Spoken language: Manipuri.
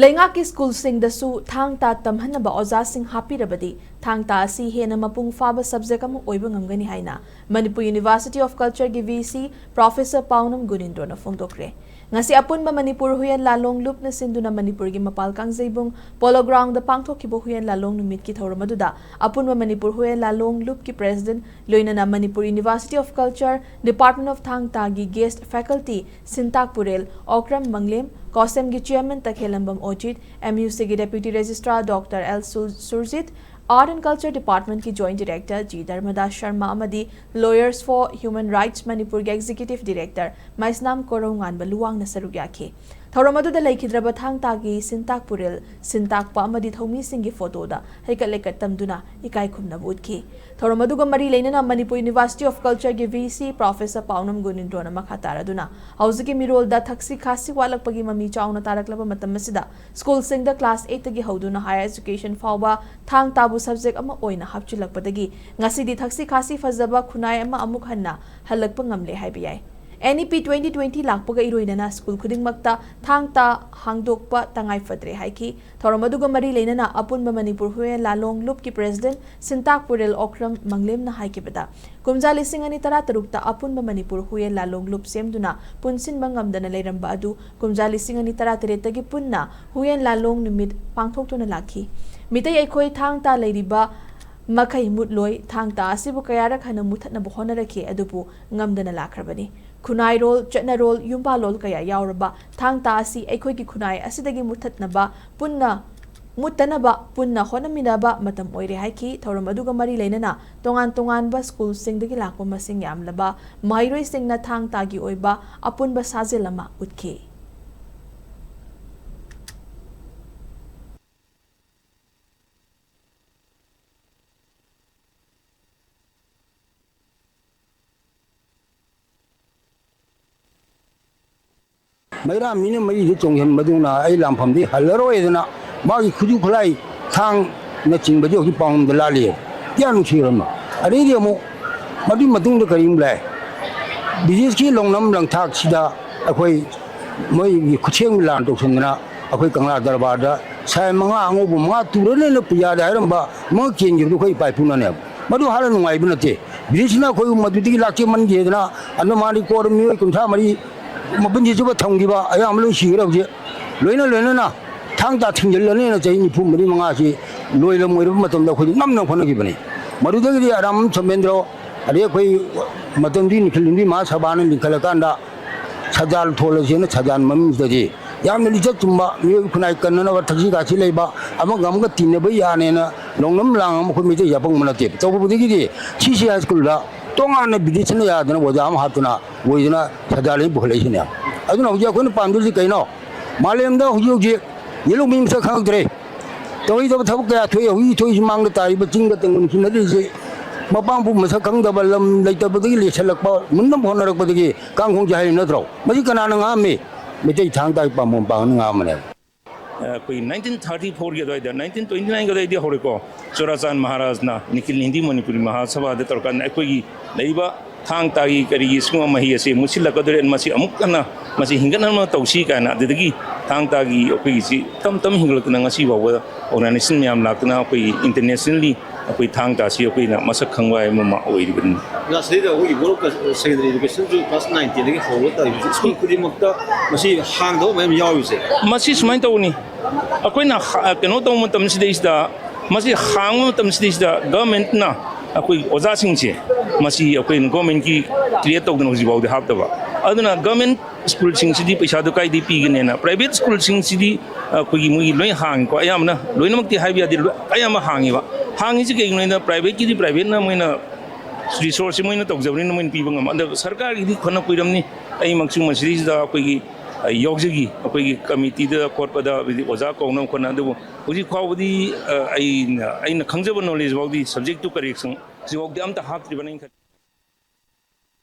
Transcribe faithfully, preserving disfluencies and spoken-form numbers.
ꯂꯩꯉꯥꯛꯀꯤ ꯁ꯭ꯀꯨꯜꯁꯤꯡꯗꯁꯨ ꯊꯥꯡ ꯇꯥ ꯇꯝꯍꯟꯅꯕ ꯑꯣꯖꯥꯁꯤꯡ ꯍꯥꯞꯄꯤꯔꯕꯗꯤ ꯊꯥꯡ ꯇꯥ ꯑꯁꯤ ꯍꯦꯟꯅ ꯃꯄꯨꯡ ꯐꯥꯕ subject ꯑꯃ ꯑꯣꯏꯕ ꯉꯝꯒꯅꯤ ꯍꯥꯏꯅ ꯃꯅꯤꯄꯨꯔ University of Culture ꯒꯤ V C Professor ꯄꯥꯎꯅꯝ ꯒꯨꯅꯤꯟꯗ꯭ꯔꯣꯅ ꯐꯣꯡꯗꯣꯛꯈ꯭ꯔꯦ꯫ ꯉꯁꯤ ꯑꯄꯨꯟꯕ ꯃꯅꯤꯄꯨꯔ ꯍꯨꯏꯌꯦꯟ ꯂꯥꯂꯣꯡ ꯂꯨꯞꯅ ꯁꯤꯟꯗꯨꯅ ꯃꯅꯤꯄꯨꯔꯒꯤ ꯃꯄꯥꯜ ꯀꯥꯡꯖꯩꯕꯨꯡ Polo Ground ꯗ ꯄꯥꯡꯊꯣꯛꯈꯤꯕ ꯍꯨꯏꯌꯦꯟ ꯂꯥꯂꯣꯡ ꯅꯨꯃꯤꯠꯀꯤ ꯊꯧꯔꯝ ꯑꯗꯨꯗ ꯑꯄꯨꯟꯕ ꯃꯅꯤꯄꯨꯔ ꯍꯨꯏꯌꯦꯟ ꯂꯥꯂꯣꯡ ꯂꯨꯞꯀꯤ President ꯂꯣꯏꯅꯅ Manipur University of Culture, Department of ꯊꯥꯡ ꯇꯥꯒꯤ guest faculty ꯁꯤꯟꯇꯥꯛ ꯄꯨꯔꯦꯜ Okram ꯃꯪꯂꯦꯝ, ꯀꯣꯁꯦꯝꯒꯤ Chairman ꯇꯈꯦꯜꯂꯝꯕꯝ ꯑꯣꯖꯤꯠ, M U C ꯒꯤ Deputy Registrar Doctor L ꯁꯨ-, Surjit, Art and Culture Department ꯀꯤ Joint Director G ꯙꯔꯃꯗꯥꯁ ꯁꯔꯃ ꯑꯃꯗꯤ Lawyers for Human Rights ꯃꯅꯤꯄꯨꯔꯒꯤ Executive Director ꯃꯩꯁꯅꯥꯝ ꯀꯣꯔꯧꯉꯥꯟꯕ ꯂꯨꯋꯥꯡꯅ ꯁꯔꯨꯛ ꯌꯥꯈꯤ꯫ ꯊꯧꯔꯝ ꯑꯗꯨꯗ ꯂꯩꯈꯤꯗ꯭ꯔꯕ ꯊꯥꯡ ꯇꯥꯒꯤ ꯁꯤꯟꯇꯥꯛ ꯄꯨꯔꯦꯜ ꯁꯤꯟꯇꯥꯛꯄ ꯑꯃꯗꯤ ꯊꯧꯃꯤꯁꯤꯡꯒꯤ photo ꯗ ꯍꯩꯀꯠ ꯂꯩꯀꯠ ꯇꯝꯗꯨꯅ ꯏꯀꯥꯏ ꯈꯨꯝꯅꯕ ꯎꯠꯈꯤ꯫ ꯊꯧꯔꯝ ꯑꯗꯨꯒ ꯃꯔꯤ ꯂꯩꯅꯅ ꯃꯅꯤꯄꯨꯔ University of Culture ꯒꯤ V C Professor ꯄꯥꯎꯅꯝ ꯒꯨꯅꯤꯟꯗ꯭ꯔꯣꯅ ꯃꯈꯥ ꯇꯥꯔꯗꯨꯅ ꯍꯧꯖꯤꯛꯀꯤ ꯃꯤꯔꯣꯜꯗ ꯊꯛꯁꯤ ꯈꯥꯁꯤ ꯋꯥꯠꯂꯛꯄꯒꯤ ꯃꯃꯤ ꯆꯥꯎꯅ ꯇꯥꯔꯛꯂꯕ ꯃꯇꯝ ꯑꯁꯤꯗ ꯁ꯭ꯀꯨꯜꯁꯤꯡꯗ class eight ꯇꯒꯤ ꯍꯧꯗꯨꯅ Higher Education ꯐꯥꯎꯕ ꯊꯥꯡ ꯇꯥꯕꯨ subject ꯑꯃ ꯑꯣꯏꯅ ꯍꯥꯞꯆꯤꯜꯂꯛꯄꯗꯒꯤ ꯉꯁꯤꯗꯤ ꯊꯛꯁꯤ ꯈꯥꯁꯤ ꯐꯖꯕ ꯈꯨꯟꯅꯥꯏ ꯑꯃ ꯑꯃꯨꯛ ꯍꯟꯅ ꯍꯜꯂꯛꯄ ꯉꯝꯂꯦ ꯍꯥꯏꯕ ꯌꯥꯏ꯫ N E P twenty twenty ꯂꯥꯛꯄꯒ ꯏꯔꯣꯏꯅꯅ ꯁ꯭ꯀꯨꯜ ꯈꯨꯗꯤꯡꯃꯛꯇ ꯊꯥꯡ ꯇꯥ ꯍꯥꯡꯗꯣꯛꯄ ꯇꯉꯥꯏ ꯐꯗ꯭ꯔꯦ ꯍꯥꯏꯈꯤ꯫ ꯊꯧꯔꯝ ꯑꯗꯨꯒ ꯃꯔꯤ ꯂꯩꯅꯅ ꯑꯄꯨꯟꯕ ꯃꯅꯤꯄꯨꯔ ꯍꯨꯏꯌꯦꯟ ꯂꯥꯂꯣꯡ ꯂꯨꯞꯀꯤ President ꯁꯤꯟꯇꯥꯛ ꯄꯨꯔꯦꯜ ꯑꯣꯀ꯭ꯔꯝ ꯃꯪꯂꯦꯝꯅ ꯍꯥꯏꯈꯤꯕꯗ, ꯀꯨꯝꯖꯥ ꯂꯤꯁꯤꯡ ꯑꯅꯤ ꯇꯔꯥꯇꯔꯨꯛꯇ ꯑꯄꯨꯟꯕ ꯃꯅꯤꯄꯨꯔ ꯍꯨꯏꯌꯦꯟ ꯂꯥꯂꯣꯡ ꯂꯨꯞ ꯁꯦꯝꯗꯨꯅ ꯄꯨꯟꯁꯤꯟꯕ ꯉꯝꯗꯅ ꯂꯩꯔꯝꯕ ꯑꯗꯨ ꯀꯨꯝꯖꯥ ꯂꯤꯁꯤꯡ ꯑꯅꯤ ꯇꯔꯥꯇꯔꯦꯠꯇꯒꯤ ꯄꯨꯟꯅ ꯍꯨꯏꯌꯦꯟ ꯂꯥꯂꯣꯡ ꯅꯨꯃꯤꯠ ꯄꯥꯡꯊꯣꯛꯇꯨꯅ ꯂꯥꯛꯈꯤ꯫ ꯃꯤꯇꯩ ꯑꯩꯈꯣꯏ ꯊꯥꯡ ꯇꯥ ꯂꯩꯔꯤꯕ ꯃꯈꯩ ꯃꯨꯠꯂꯣꯏ, ꯊꯥꯡ ꯇꯥ ꯑꯁꯤꯕꯨ ꯀꯌꯥꯔꯛ ꯍꯟꯅ ꯃꯨꯠꯊꯠꯅꯕ ꯍꯣꯠꯅꯔꯛꯈꯤ, ꯑꯗꯨꯕꯨ ꯉꯝꯗꯅ ꯂꯥꯛꯈ꯭ꯔꯕꯅꯤ꯫ ꯈꯨꯟꯅꯥꯏꯔꯣꯜ, ꯆꯠꯅꯔꯣꯜ, ꯌꯨꯝꯕꯥꯜꯂꯣꯜ ꯀꯌꯥ ꯌꯥꯎꯔꯕ ꯊꯥꯡ ꯇꯥ ꯑꯁꯤ ꯑꯩꯈꯣꯏꯒꯤ ꯈꯨꯟꯅꯥꯏ ꯑꯁꯤꯗꯒꯤ ꯃꯨꯠꯊꯠꯅꯕ ꯄꯨꯟꯅ, ꯃꯨꯠꯇꯅꯕ ꯄꯨꯟꯅ ꯍꯣꯠꯅꯃꯤꯟꯅꯕ ꯃꯇꯝ ꯑꯣꯏꯔꯦ ꯍꯥꯏꯈꯤ꯫ ꯊꯧꯔꯝ ꯑꯗꯨꯒ ꯃꯔꯤ ꯂꯩꯅꯅ ꯇꯣꯉꯥꯟ ꯇꯣꯉꯥꯟꯕ ꯁ꯭ꯀꯨꯜꯁꯤꯡꯗꯒꯤ ꯂꯥꯛꯄ ꯃꯁꯤꯡ ꯌꯥꯝꯂꯕ ꯃꯍꯩꯔꯣꯏꯁꯤꯡꯅ ꯊꯥꯡ ꯇꯥꯒꯤ ꯑꯣꯏꯕ ꯑꯄꯨꯟꯕ ꯁꯥꯖꯦꯜ ꯑꯃ ꯎꯠꯈꯤ꯫ ꯃꯩꯔꯥ ꯃꯤꯅ ꯃꯔꯤꯗ ꯆꯣꯡꯁꯤꯟꯕꯗꯨꯅ ꯑꯩ ꯂꯥꯟꯐꯝꯗꯤ ꯍꯜꯂꯔꯣꯏꯗꯅ ꯃꯥꯒꯤ ꯈꯨꯠꯁꯨ ꯈꯨꯠꯂꯥꯏ ꯊꯥꯡꯅꯆꯤꯡꯕꯗꯤ ꯍꯧꯖꯤꯛ ꯄꯥꯎꯅꯝꯗ ꯂꯥꯠꯂꯤ꯫ ꯀꯌꯥ ꯅꯨꯡꯁꯤꯔꯝꯅꯣ꯫ ꯑꯗꯩꯗꯤ ꯑꯃꯨꯛ ꯃꯗꯨꯒꯤ ꯃꯇꯨꯡꯗ ꯀꯔꯤꯒꯨꯝꯕ ꯂꯥꯛꯑꯦ? ꯕ꯭ꯔꯤꯇꯤꯁꯀꯤ ꯂꯧꯅꯝ ꯂꯪꯊꯥꯛꯁꯤꯗ ꯑꯩꯈꯣꯏ ꯃꯣꯏꯒꯤ ꯈꯨꯠꯁꯦꯝꯒꯤ ꯂꯥꯟ ꯇꯧꯁꯤꯟꯗꯅ ꯑꯩꯈꯣꯏ ꯀꯪꯂꯥ ꯗꯔꯕꯥꯔꯗ ꯁꯥꯏ ꯃꯉꯥ ꯑꯉꯧꯕ ꯃꯉꯥ ꯇꯨꯔꯅꯦꯅ ꯄꯨꯖꯥꯗ ꯍꯥꯏꯔꯝꯕ ꯃꯉꯛ ꯀꯦꯟꯈꯤꯕꯗꯣ ꯑꯩꯈꯣꯏ ꯏꯄꯥ ꯏꯄꯨꯅꯅꯦꯕ꯫ ꯃꯗꯨ ꯍꯥꯟꯅ ꯅꯨꯡꯉꯥꯏꯕ ꯅꯠꯇꯦ꯫ ꯕ꯭ꯔꯤꯇꯤꯁꯅ ꯑꯩꯈꯣꯏꯕꯨ ꯃꯗꯨꯗꯒꯤ ꯂꯥꯛꯆꯦ ꯃꯟꯒꯦꯗꯅ ꯑꯟꯗꯃꯥꯟ ꯅꯤꯀꯣꯕꯥꯔ ꯃꯤꯑꯣꯏ ꯀꯨꯟꯊ꯭ꯔꯥ ꯃꯔꯤ ꯃꯄꯨꯟꯁꯤ ꯆꯨꯞꯄ ꯊꯝꯈꯤꯕ ꯑꯌꯥꯝꯕ ꯂꯣꯏ ꯁꯤꯈ꯭ꯔꯦ ꯍꯧꯖꯤꯛ꯫ ꯂꯣꯏꯅ ꯂꯣꯏꯅꯅ ꯊꯥꯡ ꯇꯥ ꯊꯤꯡꯖꯤꯜꯂꯅꯦꯅ ꯆꯍꯤ ꯅꯤꯐꯨ ꯃꯔꯤ ꯃꯉꯥꯁꯤ ꯂꯣꯏꯂꯝ ꯑꯣꯏꯔꯕ ꯃꯇꯝꯗ ꯑꯩꯈꯣꯏꯗꯤ ꯅꯝꯅ ꯍꯣꯠꯅꯈꯤꯕꯅꯤ꯫ ꯃꯗꯨꯗꯒꯤꯗꯤ ꯑꯔꯥꯝ ꯁꯣꯃꯦꯟꯗ꯭ꯔꯣ, ꯑꯗꯩ ꯑꯩꯈꯣꯏ ꯃꯇꯝꯗꯨꯒꯤ ꯅꯤꯡꯊꯤꯜ ꯍꯤꯟꯗꯨ ꯃꯍꯥꯁꯚꯥꯅ ꯂꯤꯡꯈꯠꯂꯀꯥꯟꯗ ꯁꯖꯥꯜ ꯊꯣꯜꯂꯁꯦꯅ ꯁꯖꯥꯜ ꯃꯃꯤꯡꯁꯤꯗꯗꯤ ꯌꯥꯝꯅ ꯂꯤꯆꯠ ꯆꯨꯝꯕ, ꯃꯤꯑꯣꯏ ꯈꯨꯟꯅꯥꯏ ꯀꯟꯅꯅꯕ ꯊꯛꯁꯤ ꯈꯥꯁꯤ ꯂꯩꯕ, ꯑꯃꯒ ꯑꯃꯒ ꯇꯤꯟꯅꯕ ꯌꯥꯅꯦꯅ ꯂꯧꯅꯝ ꯂꯥꯡꯉꯝ ꯑꯩꯈꯣꯏ ꯃꯩꯇꯩ ꯌꯥꯄꯪꯕ ꯅꯠꯇꯦ꯫ ꯇꯧꯕꯗꯒꯤꯗꯤ ꯁꯤ ꯁꯤ ꯍꯥꯏ ꯁ꯭ꯀꯨꯜꯗ ꯇꯣꯉꯥꯟꯅ ꯕ꯭ꯔꯤꯇꯤꯁꯅ ꯌꯥꯗꯅ ꯑꯣꯖꯥ ꯑꯃ ꯍꯥꯞꯇꯅ ꯑꯣꯏꯗꯅ ꯁꯖꯥꯜ ꯑꯩ ꯄꯨꯈꯠꯂꯛꯏꯁꯤꯅꯦ꯫ ꯑꯗꯨꯅ ꯍꯧꯖꯤꯛ ꯑꯩꯈꯣꯏꯅ ꯄꯥꯝꯗꯣꯏꯁꯤ ꯀꯩꯅꯣ? ꯃꯥꯂꯦꯝꯗ ꯍꯧꯖꯤꯛ ꯍꯧꯖꯤꯛ ꯌꯦꯜꯍꯧꯃꯤ ꯃꯁꯛ ꯈꯪꯉꯛꯇ꯭ꯔꯦ꯫ ꯇꯧꯔꯤꯗꯕ ꯊꯕꯛ ꯀꯌꯥ ꯊꯣꯛꯏ꯫ ꯍꯧꯖꯤꯛ ꯊꯣꯛꯏꯁꯤ ꯃꯥꯡꯗ ꯇꯥꯔꯤꯕ ꯆꯤꯡꯒ ꯇꯪꯒꯨꯟ ꯁꯤꯟꯅꯔꯤꯁꯤ ꯃꯄꯥꯡꯕꯨ ꯃꯁꯛ ꯈꯪꯗꯕ, ꯂꯝ ꯂꯩꯇꯕꯗꯒꯤ ꯂꯦꯞꯁꯤꯜꯂꯛꯄ, ꯃꯨꯟꯅꯕ ꯍꯣꯠꯅꯔꯛꯄꯗꯒꯤ ꯀꯥꯡꯈꯣꯡꯁꯦ ꯍꯥꯏꯔꯤ ꯅꯠꯇ꯭ꯔꯣ? ꯃꯁꯤ ꯀꯅꯥꯅ ꯉꯥꯡꯉꯝꯃꯤ? ꯃꯩꯇꯩ ꯊꯥꯡ ꯇꯥꯒꯤ ꯄꯥꯝꯕꯣꯝ ꯄꯥꯡꯅ ꯉꯥꯡꯉꯝꯕꯅꯦꯕ꯫ ꯑꯩꯈꯣꯏ ꯅꯥꯏꯟꯇꯤꯟ ꯊꯥꯔꯇꯤ ꯐꯣꯔꯒꯤ ꯑꯗꯨꯋꯥꯏꯗ, ꯅꯥꯏꯟꯇꯤꯟ ꯇ꯭ꯋꯦꯟꯇꯤ ꯅꯥꯏꯟꯒꯤ ꯑꯗꯨꯋꯥꯏꯗ ꯍꯧꯔꯦꯀꯣ꯫ ꯆꯨꯔꯥꯆꯥꯟ ꯃꯍꯥꯔꯥꯖꯅ ꯅꯤꯈꯤꯜ ꯍꯤꯟꯗꯤ ꯃꯅꯤꯄꯨꯔꯤ ꯃꯍꯥꯁꯚꯥꯗ ꯇꯧꯔꯀꯥꯟꯗ ꯑꯩꯈꯣꯏꯒꯤ ꯂꯩꯔꯤꯕ ꯊꯥꯡ ꯇꯥꯒꯤ ꯀꯔꯤꯒꯤ ꯁꯨꯡꯕ ꯃꯍꯩ ꯑꯁꯤ ꯃꯨꯠꯁꯤꯜꯂꯛꯀꯗꯧꯔꯦ, ꯃꯁꯤ ꯑꯃꯨꯛ ꯍꯟꯅ ꯃꯁꯤ ꯍꯤꯡꯒꯠꯅꯕ ꯇꯧꯁꯤ ꯀꯥꯏꯅ ꯑꯗꯨꯗꯒꯤ ꯊꯥꯡ ꯇꯥꯒꯤ ꯑꯩꯈꯣꯏꯒꯤꯁꯤ ꯇꯞ ꯇꯞꯅ ꯍꯤꯡꯒꯠꯂꯛꯇꯨꯅ ꯉꯁꯤ ꯐꯥꯎꯕ organization ꯃꯌꯥꯝ ꯂꯥꯛꯇꯨꯅ ꯑꯩꯈꯣꯏꯒꯤ internationally ꯑꯩꯈꯣꯏ ꯊꯥꯡ ꯇꯥꯁꯤ ꯑꯩꯈꯣꯏꯅ ꯃꯁꯛ ꯈꯪꯕ ꯍꯥꯏꯕ ꯑꯃ ꯑꯣꯏꯔꯤꯕꯅꯤ꯫ ꯑꯣꯖꯥ, ꯁꯤꯗꯩꯗ ꯑꯩꯈꯣꯏꯒꯤ ꯃꯔꯨꯞꯀ secondary education ꯁꯨ class nine ten ꯗꯒꯤ ꯍꯧꯔꯒ ꯇꯧꯔꯤꯕꯁꯤ ꯁ꯭ꯀꯨꯜ ꯈꯨꯗꯤꯡꯃꯛꯇ ꯃꯁꯤ ꯍꯥꯡꯗꯕ ꯃꯌꯥꯝ ꯌꯥꯎꯔꯤꯕꯁꯦ꯫ ꯃꯁꯤ ꯁꯨꯃꯥꯏꯅ ꯇꯧꯕꯅꯤ, ꯑꯩꯈꯣꯏꯅ ꯍ-, ꯀꯩꯅꯣ ꯇꯧꯕ ꯃꯇꯝꯁꯤꯗꯩꯁꯤꯗ, ꯃꯁꯤ ꯍꯥꯡꯕ ꯃꯇꯝꯁꯤꯗꯩꯁꯤꯗ government ꯅ ꯑꯩꯈꯣꯏ ꯑꯣꯖꯥꯁꯤꯡꯁꯦ ꯃꯁꯤ ꯑꯩꯈꯣꯏꯅ government ꯀꯤ create ꯇꯧꯗꯅ ꯍꯧꯖꯤꯛ ꯐꯥꯎꯗꯤ ꯍꯥꯞꯇꯕ꯫ ꯑꯗꯨꯅ government ꯁ꯭ꯀꯨꯜꯁꯤꯡꯁꯤꯗꯤ ꯄꯩꯁꯥꯗꯣ ꯀꯥꯏꯗꯒꯤ ꯄꯤꯒꯅꯦꯅ private ꯁ꯭ꯀꯨꯜꯁꯤꯡꯁꯤꯗꯤ ꯑꯩꯈꯣꯏꯒꯤ ꯃꯣꯏꯒꯤ ꯂꯣꯏ ꯍꯥꯡꯉꯤꯀꯣ꯫ ꯑꯌꯥꯝꯕꯅ, ꯂꯣꯏꯅꯃꯛꯇꯤ ꯍꯥꯏꯕ ꯌꯥꯗꯦ, ꯂꯣꯏ-, ꯑꯌꯥꯝꯕ ꯍꯥꯡꯉꯤꯕ꯫ ꯍꯥꯡꯉꯤꯁꯤ ꯀꯩꯒꯤꯅꯣ ꯍꯥꯏꯗ private ꯀꯤꯗꯤ private ꯅ ꯃꯣꯏꯅ resource ꯁꯤ ꯃꯣꯏꯅ ꯇꯧꯖꯕꯅꯤꯅ ꯃꯣꯏꯅ ꯄꯤꯕ ꯉꯝꯕ꯫ ꯑꯗꯨꯒ ꯁꯔꯀꯥꯔꯒꯤꯗꯤ ꯐꯅ ꯀꯨꯏꯔꯝꯅꯤ꯫ ꯑꯩꯃꯛꯁꯨ ꯃꯁꯤꯗꯩꯁꯤꯗ ꯑꯩꯈꯣꯏꯒꯤ, ꯑ, ꯌꯥꯎꯖꯈꯤ꯫ ꯑꯩꯈꯣꯏꯒꯤ committee ꯗ ꯈꯣꯠꯄꯗ, ꯍꯥꯏꯗꯤ ꯑꯣꯖꯥ ꯀꯧꯅꯕ ꯈꯣꯠꯅ, ꯑꯗꯨꯕꯨ ꯍꯧꯖꯤꯛ ꯐꯥꯎꯕꯗꯤ, ꯑ, ꯑꯩꯅ, ꯑꯩꯅ ꯈꯪꯖꯕ knowledge ꯐꯥꯎꯗꯤ subject to correction ꯍꯧꯖꯤꯛ ꯐꯥꯎꯗꯤ ꯑꯝꯇ ꯍꯥꯞꯇ꯭ꯔꯤꯕꯅ ꯑꯩꯅ ꯈꯜꯂꯤ꯫